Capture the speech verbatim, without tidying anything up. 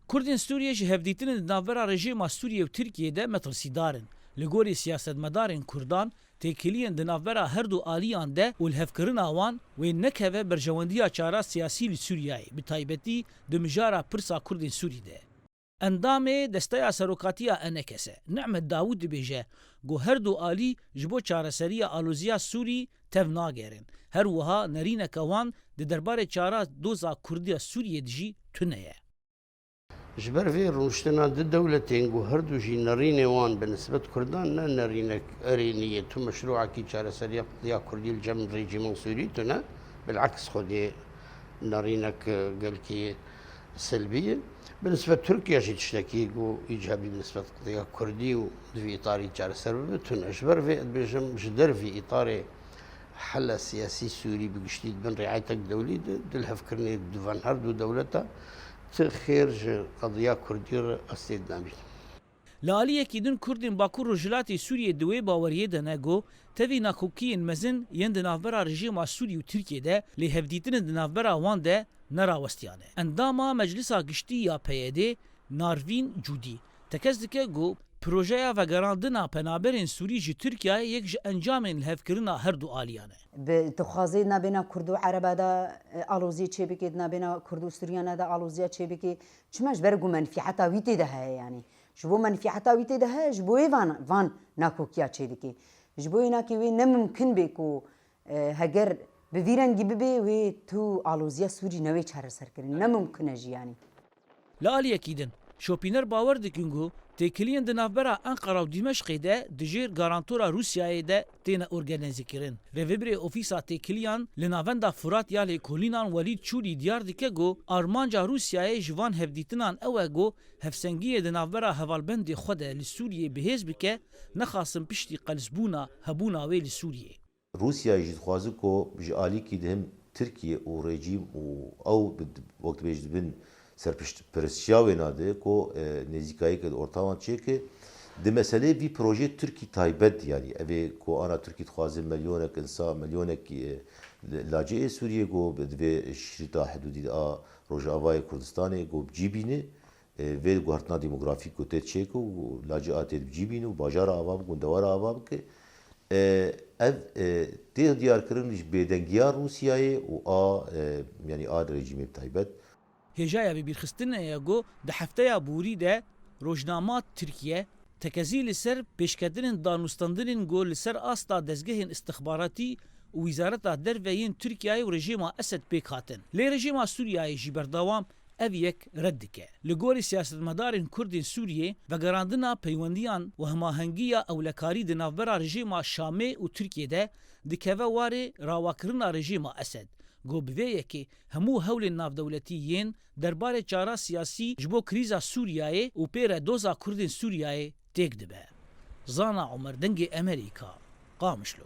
Kurdên Sûriyê ji hevdîtinên di navbera rejîma Sûriyê û Tirkiyê de metirsîdar in. Li gorî siyasetmedarên Kurdan, têkiliyên di navbera her du aliyan de û lihevkirina wan wê nekeve berjewendiya çara siyasî li Sûriyeyê, bi taybetî di mijara pirsa Kurdên Sûrî de. Endamê Desteya Serokatiya E N K S, Nehmet Dawûd dibêje ku her du alî ji bo çareseriya aloziya Sûrî tev nagerin. Her wiha nerîneke wan di derbarê çara doza Kurdiya Sûriyê de jî tune ye. Ji ber vê rûniştina du dewletên ku her du jî nerînê wan bi nisbet Kurdan ne nerînek erênî ye, tu meşrûekî çareseriya qediya Kurdî li cem rejîma Sûrî tune, bileks xwedê nerînek, e, gelkî selbî ye. Bi nisbet Tirkiye jî tiştekî ku îcabî bi nisbet qediya Kurdî û di vî îtarî çareser bibe tune. Ji ber vê dibêjim ji dervî îtarê hela siyasî Sûrî bi giştî di bin riayetek dewlî de, di lihevkirinê di van her du dewleta ti xêr ji qediya Kurdî re ez tê dinabînim. Li aliyekî din Kurdên Bakur Rojhilatê Sûriyê di wê baweriyê de ne ku tevî nakokiyên mezin yên di navbera rejîma Sûrî û Tirkiyê de lê hevdîtinên di navbera wan de nerawestiyane. Endama Meclisa Giştî ya P Y D Narvîn Cûdî tekez dike ku projeya vegerandina penaberên Sûrî ji Tirkiyeyê yek ji encamên lihevkirina her du aliyan e. Bi dixwazê nabêna Kurd û Ereba de, e, aloziyê çêbikê, nabêna Kurd û Sûriyana de aloziya çêbikê. Çima? Ji ber ku menfîheta wî tê de heye yanî. Ji bo menfîheta wî tê de heye, ji bo wê van, van nakokiya çêdike. Ji bo wê nakê wê ne mimkin bê ku, e, heger bi vî rengî bibe, wê tu aloziya Sûrî newê çareserkirin. Ne mimkin e jî yanî. Li aliyekî din, şopîner bawer dikin ku têkiliyên di navbera Enqera û Dîmeşqê de di jêr garantora Rûsyayê de têne organîzekirin. Rêvebirê Ofîsa Têkiliyan li Navenda Furat ya Lêkolînan Welîd Çûlî diyar dike ku armanca Rûsyayê ji van hevdîtinan ew e ku hevsengiyê di navbera hevalbendê xwe de li Sûriyê bihêz bike, nexasin piştî qelsbûna hebûna wê li Sûriyê. Rûsyayê jî dixwaze ku ji alîkî di hin Tirkiye û rejîm û ew bi, wek dibêjin, di bin serpişt-, perestiya wêna de ku, e, nêzîkayîke di orta wan çêke. Di meseleyê vî projeyê Tirkî taybet, yanî ev ê ku ana Tirkî dixwaze milyonek insan, milyonek, e, lacê ê Sûriyê ku bi, di vê şirîta hidûdî de a Rojavayê Kurdistanê ku bi cî bîne, e, vê guhertina demografîk ku tê çêke û lacê a tê di bi cî bîne û bajara ava bike û dewara ava bike. E, ev, e, tê diyarkirin ji bêdengiya Rûsyayê û a, e, yanî a rejîmê bi taybet. Hêjaya bibîrxistinê ye ku di hefteya borî de rojnama Tirkiye tekezî li ser pêşketinên danûstandinên ku li ser asta dezgehên istixbaratî û Wîzareta Derve yên Tirkiyeyê û rejîma Esed pêk hatin. Lê rejîma Sûriyeyê jî berdewam ev yek red dike. Li gorî siyasetmedarên Kurd ên Sûriyê, vegerandina peywendiyan û hemahengiya ewlekarî di navbera rejîma Şamê û Tirkiyê de dikeve warê rawakirina rejîma Esed, ku bi vê yekê hemû hewlên navdewletî yên derbarê çara siyasî ji bo krîza Sûriyeyê û pê re doza Kurdên Sûriyeyê têk dibe. Zana Omer, Dengê Emerîka, Qamişlo.